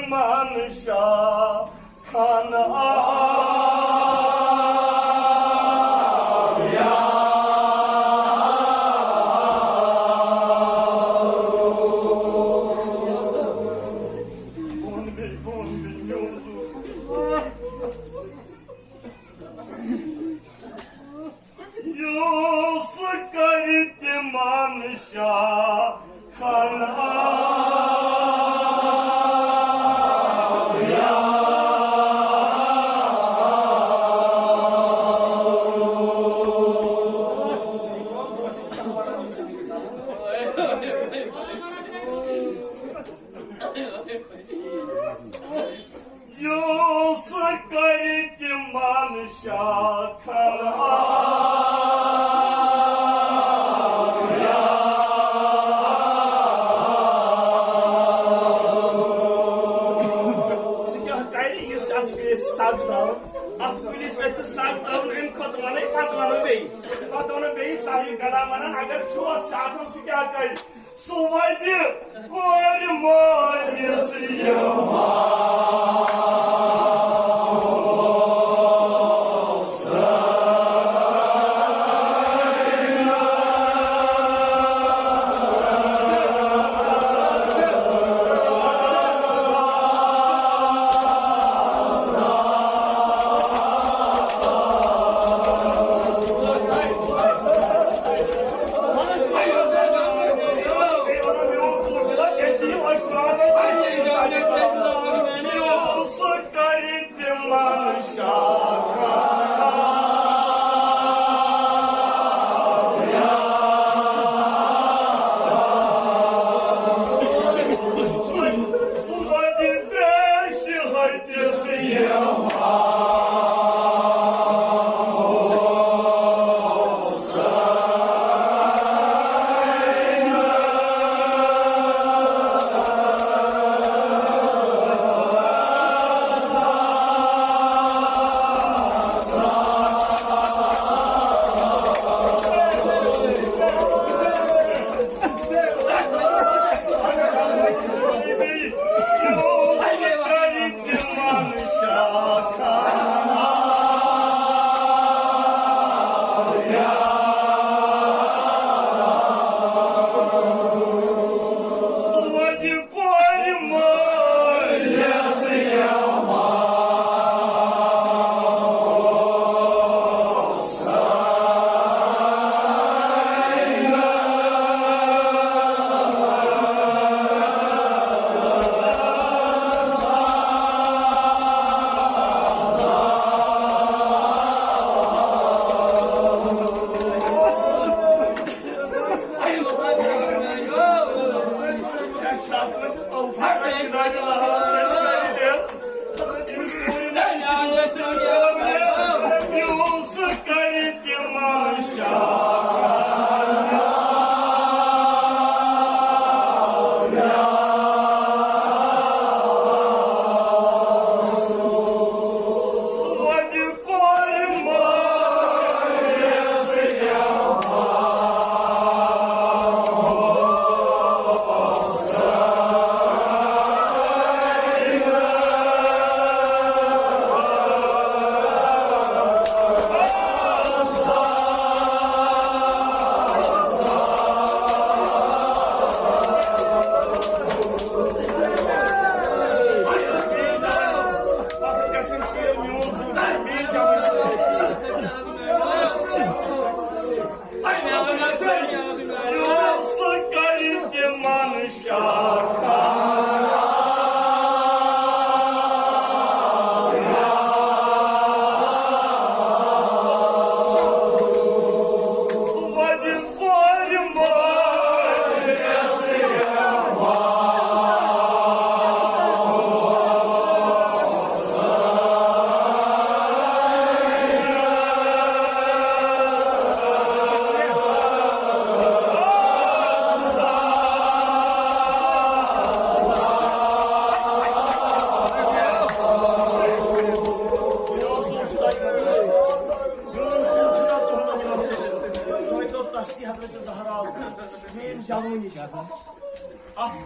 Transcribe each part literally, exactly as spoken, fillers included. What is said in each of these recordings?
مان شاہ خان آو۔ یُس کرِ تِمن شاہ خان آو۔ یُس کرِ تِمن شاہ خان آو۔ سُہ کیٛاہ کرِ یُس اَتھ کُلِس سگ ترٛاوُن؟ اَتھ کُلِس گژھِ سگ ترٛاوُن، اَمہِ کھۄتہٕ وَنَے، پَتہٕ وَنو بیٚیہِ۔ پَتہٕ وَنو بیٚیہِ صاحبِ کلام وَنان، اگر چھُ اَتھ شاہ خان، سُہ کیٛاہ کرِ؟ سُہ وَتہِ کورِ مٲلِس یِوان۔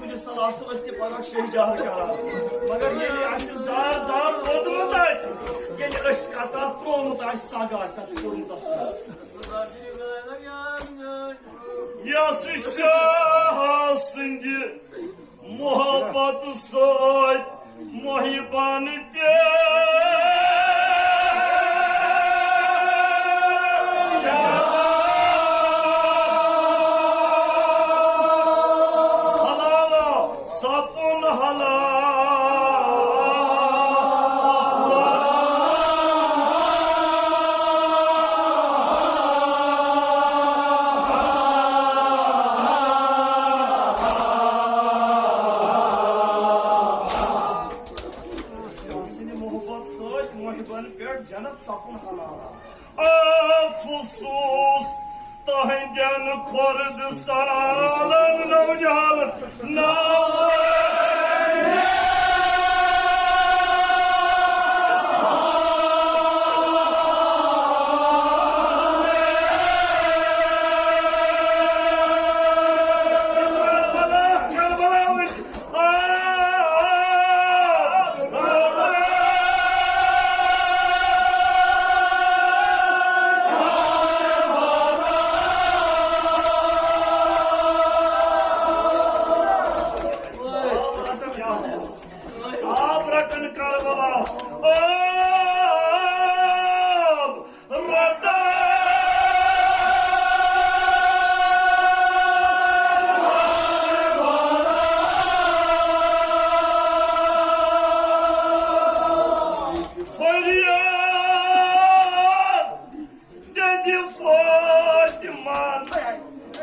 کُنہِ سلاسلس تہِ پگاہ شیٚہہِ جاہر کران۔ مگر ییٚلہِ اَسہِ زار زار روٚدمُت آسہِ، ییٚلہِ أسۍ قطرہ ترٛوومُت آسہِ، سگ آسہِ اَتھ کوٚرمُت اَتھ منٛز۔ یۄس شاہ سٕنٛدِ محبت سۭتۍ محبن پہ حلال سپن حلال۔ سٕنٛدِ محبت سۭتۍ محبن پٮ۪ٹھ جنت سپُن حلال۔ افسوس تہنٛدٮ۪ن کھۄرد سالن نوجوانن ناو۔ آب رٹن کربلا، آب رٹن۔ فریاد دِدِ فاطمہ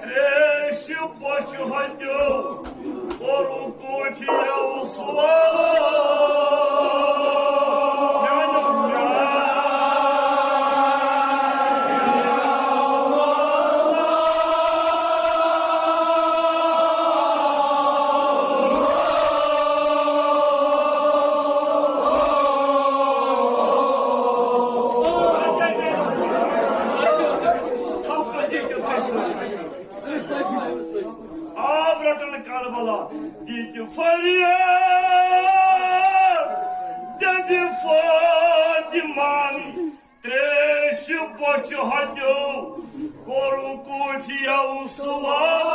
تریشہِ بۄچھِ ہۄتیو۔ کوٚرُکھ کوفیو سوالو۔ آب رٹن کربلا، دِتہِ فریاد، دِتہِ فاطمن تریشہِ بۄچھِ ہۄتیو۔ کوٚر کوفیو سوال۔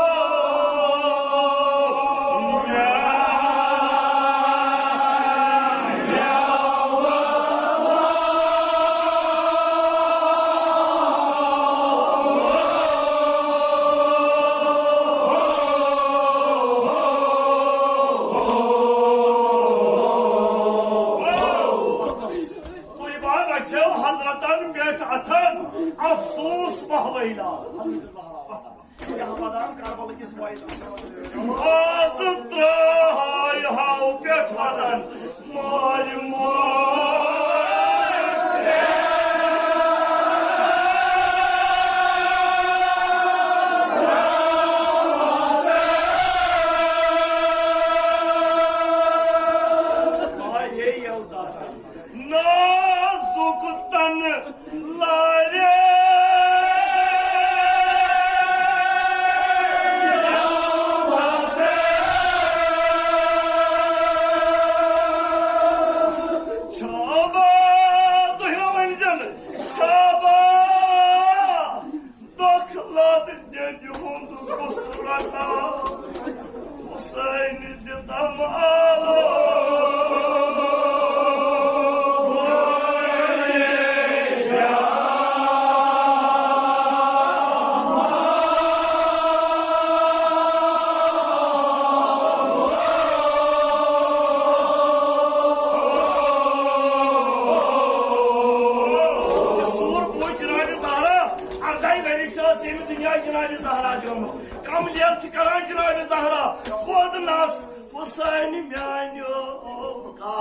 تُہۍ ما رچھو حضرتن پٮ۪ٹھ اتھن افسوس بہوٲیلا؟ حضرت زہرا وَدان۔ کیٛاہ وَدان کربلہٕ کِس مٲدانس منٛز؟ آز ترٛاوہاے ہاو پٮ۪ٹھ وَدان مارِ مار۔ آے یے یَو دَتَن۔ نازُک تن لارِ۔ چھابا، تُہۍ ما ؤنۍزٮ۪ن، چھابا۔ دۄکھ لد دٮ۪دِ ہُنٛد غسل رٹان، حسین دِتم آلو۔ سوٗر بوٗز جناب زہرا۔ ارداہہِ ؤری چھِ ٲس ییٚمہِ دُنیا جناب زہرا درٛامٕژ۔ کم لیل چھِ کران جناب زہرا۔ خود نس حسین میانیو کا۔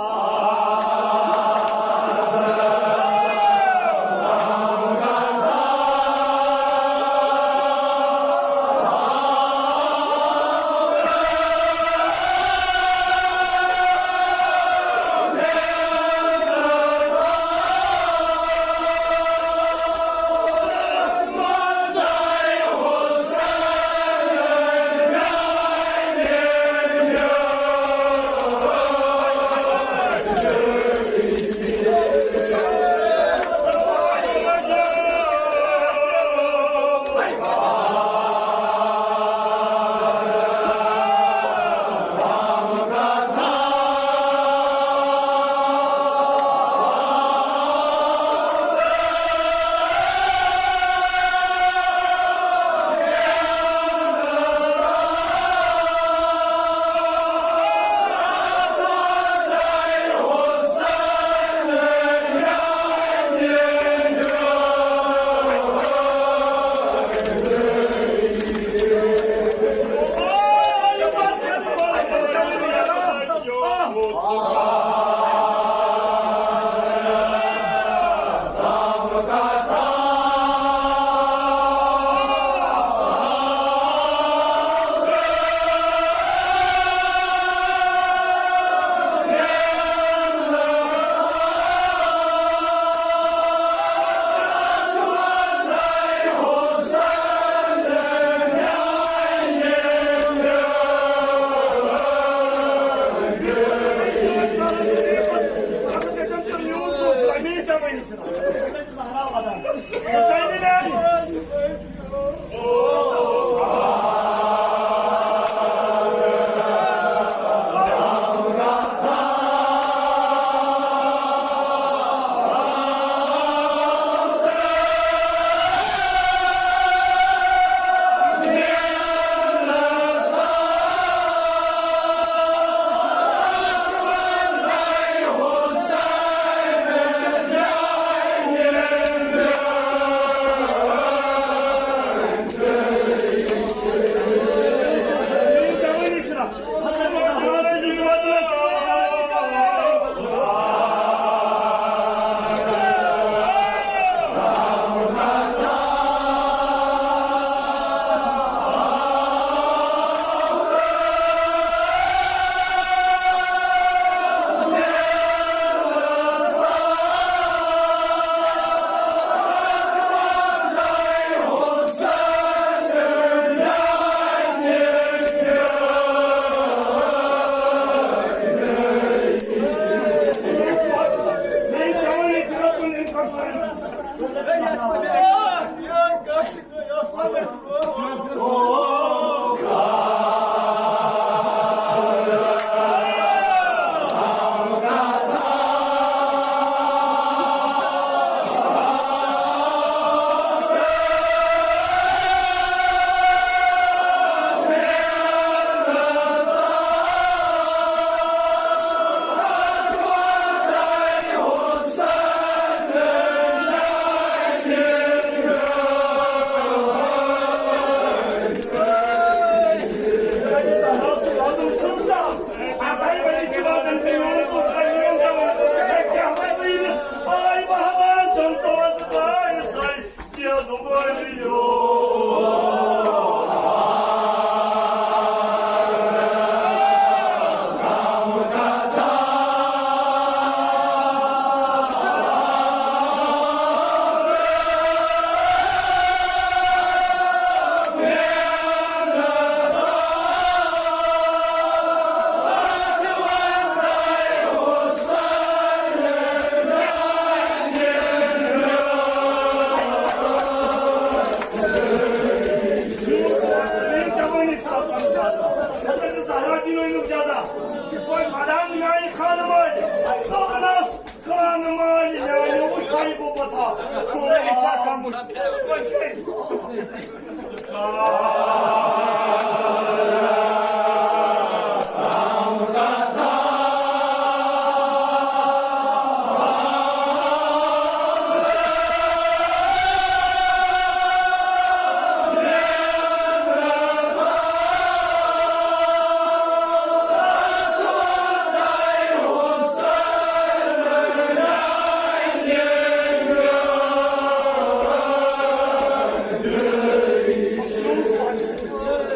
سورُے چھا کھوٚمُت۔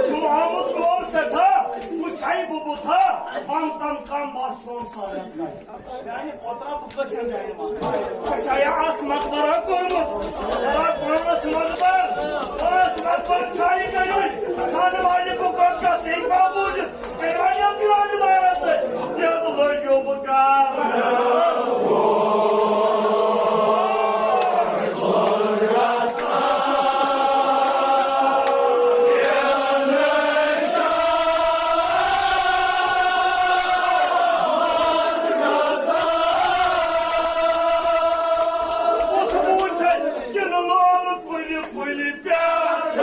چھُم آمُت گوٚو سٮ۪ٹھاہ، وٕچھے بہٕ بُتھا، وَن تَم کَم بَس چون سارت گَرِ۔ میٛانہِ پوترا بہٕ کٔژَن جایَن وَنہٕ؟ ژےٚ چھےٚ اَتھ مقبرہ کوٚرمُت؟ اَتھ پانَس مقبر، پانَس مقبر چھایہِ کَرٕنۍ۔ خانہٕ والہِ بہٕ کوٚت گژھٕ؟ ہیٚکہِ ما بوٗزِتھ؟ کٔرِو وۄنۍ یَتھ جوابہِ دارَس سۭتۍ۔ یَتھ لٔگِو بہٕ گَرٕ۔ کُلہِ کُلہِ پٮ۪ٹھ۔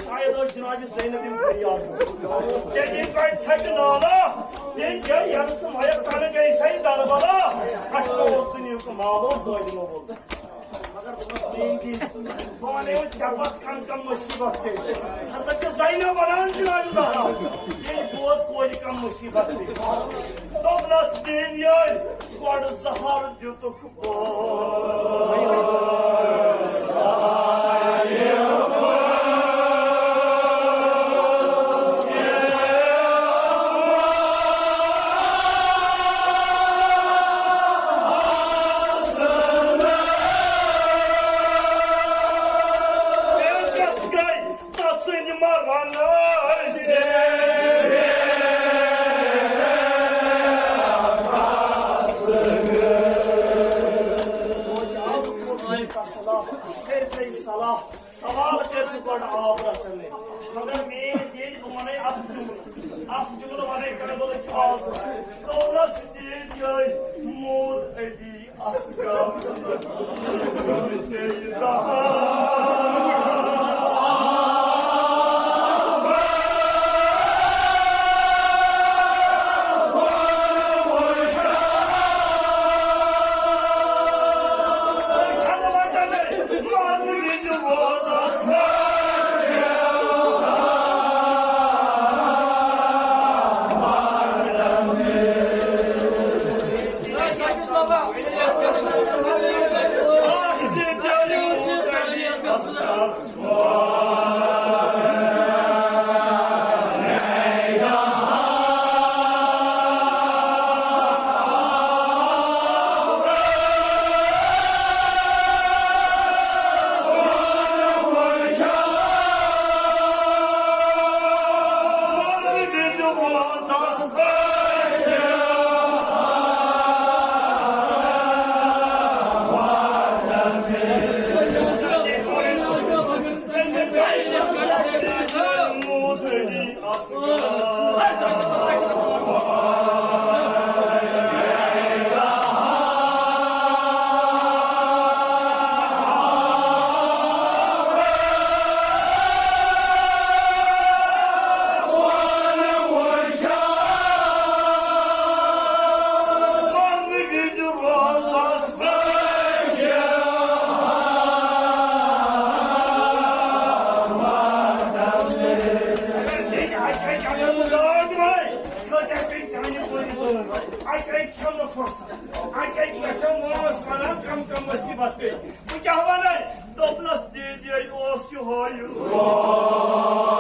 شاید ٲس جناب زینب یِم فریاد۔ تیٚلہِ ییٚمہِ پٮ۪ٹھ ژھٹہِ نالا، تیٚلہِ گٔے یَنہٕ ژٕ مۄیَکھ تَنہٕ گٔے سَے دربلا۔ اَسہِ ما اوس دُنیہُک مال اوس ظٲلمو ووٚن۔ مگر بہٕ اوسُس بیٚیہِ تہِ، بہٕ وَنے وۄنۍ ژےٚ پَتہٕ کَم کَم مُصیٖبت پیٚیہِ۔ حضرت زینب وَنان جناب زہرا، ییٚلہِ بوز کورِ کَم مُصیٖبت پیٚیہِ۔ دوٚپنَس، "بیٚنہِ یٲرۍ، گۄڈٕ زَہر دیُتُکھ بوز۔" تسٕنٛدۍ مرن ٲسۍ۔ کٔرۍ تھٲے صلاح، سوال کٔرۍ ژٕ گۄڈٕ آب رٹنٕے۔ مگر میٲنۍ دِلۍ، بہٕ ونے اکھ جملہٕ، اکھ جملہٕ ونے کربلٕکۍ آب۔ دولس دِتۍ یے موٗد علی۔ اَکہِ اَکہِ چھَم نہٕ فرصت۔ اَکہِ اَکہِ گژھن وٲنٛس وَنان کم کم مصیبت پیٚیہِ۔ بہٕ کیٛاہ وَنَے؟ دوٚپنَس، دے دے اوس یِہوے۔